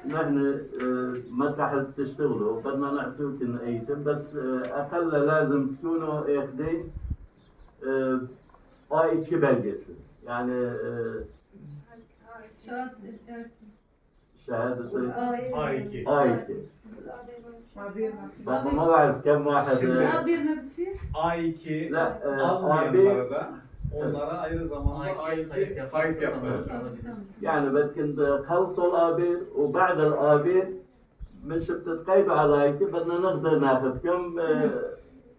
نحن مطرح بتشتغلوا بدنا نعطيكم ايتم، بس اقل لازم تكونوا اخذين A2 belgesi، يعني شهادة A2. A2. بس ما بعرف كم واحد. Şimdi- A1 ما بتصير؟ A2 لا، A1 almayanlara da onlara ayrı zamanda A2 A2 kayıt kayıt yaparsa yaptıracağız. يعني بدكم تخلصوا ال A1 وبعد ال A1 مش بتتقيدوا على A2، بدنا نقدر ناخذكم،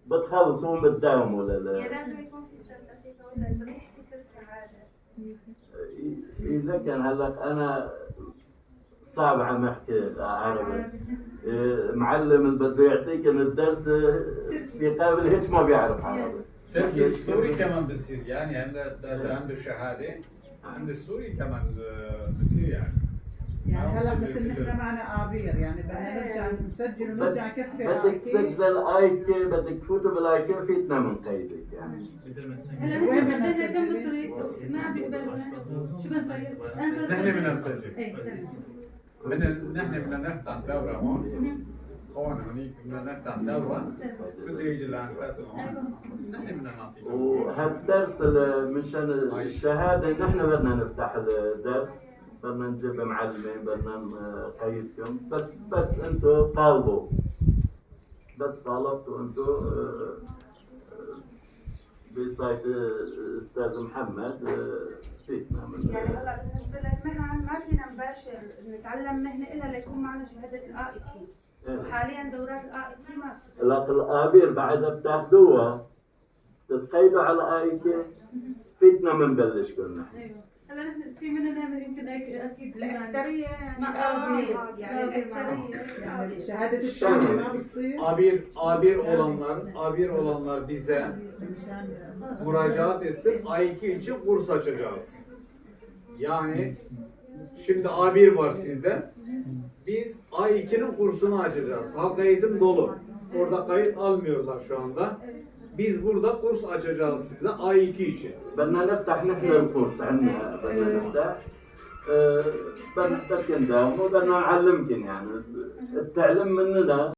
بتخلصوا بتداوموا يا لازم يكون في sertifika ولا اذا بيحكي تركي عادي؟ اذا كان هلا انا صعب عم احكي عربي، إيه، معلم اللي بده يعطيك الدرس في قابل هيك ما بيعرف عربي. Türkiye Suri كمان بصير، yani hem de hem de şehade hem de Suri كمان بصير يعني. يعني هلا مثل نحن معنا A1، يعني بدنا نرجع نسجل ونرجع نكفي بدك A2. تسجل ال A2، بدك تفوتوا بال A2، فيتنا من قيدك يعني. هلا وين نحن بدنا سجلنا كم نسجل؟ بالطريق بس ما عم بيقبلونا، شو بنصير؟ انسى. نحن بدنا نسجل. ايه تمام. نحن بدنا نفتح دورة هون هون هونيك، بدنا نفتح دورة، بده يجي الانسات هون، نحن بدنا نعطيه. وهالدرس مشان الشهادة، نحن بدنا نفتح الدرس، بدنا نجيب معلمين، بدنا نقيدكم، بس انتم طالبوا، بس طالبتوا انتم بسايت استاذ محمد، فيتنا من يعني هلا بالنسبه للمهن ما فينا نباشر نتعلم مهنه الا ليكون معنا شهاده ال A2. وحاليا دورات ال A2 ما في. هلا ال A1 بعدها بتاخذوها تتقيدوا على A2، فيتنا بنبلش كلنا. ايوه، هلا نحن في منا نعمل يمكن اكيد. الاكثريه يعني مع A1. يعني الاكثريه. يعني شهادة الشهادة ما بتصير؟ A1 olanlar A1 olanlar bize مشان müracaat etsin. A2 için kurs açacağız. Yani şimdi A1 var sizde. Biz A2'nin kursunu açacağız. Halk eğitim dolu. Orada kayıt almıyorlar şu anda. Biz burada kurs açacağız size A2 için. بدنا نفتح نحن الكورس عندنا، بدنا نفتح، بدكم تداوموا، بدنا نعلمكم، يعني التعليم مننا.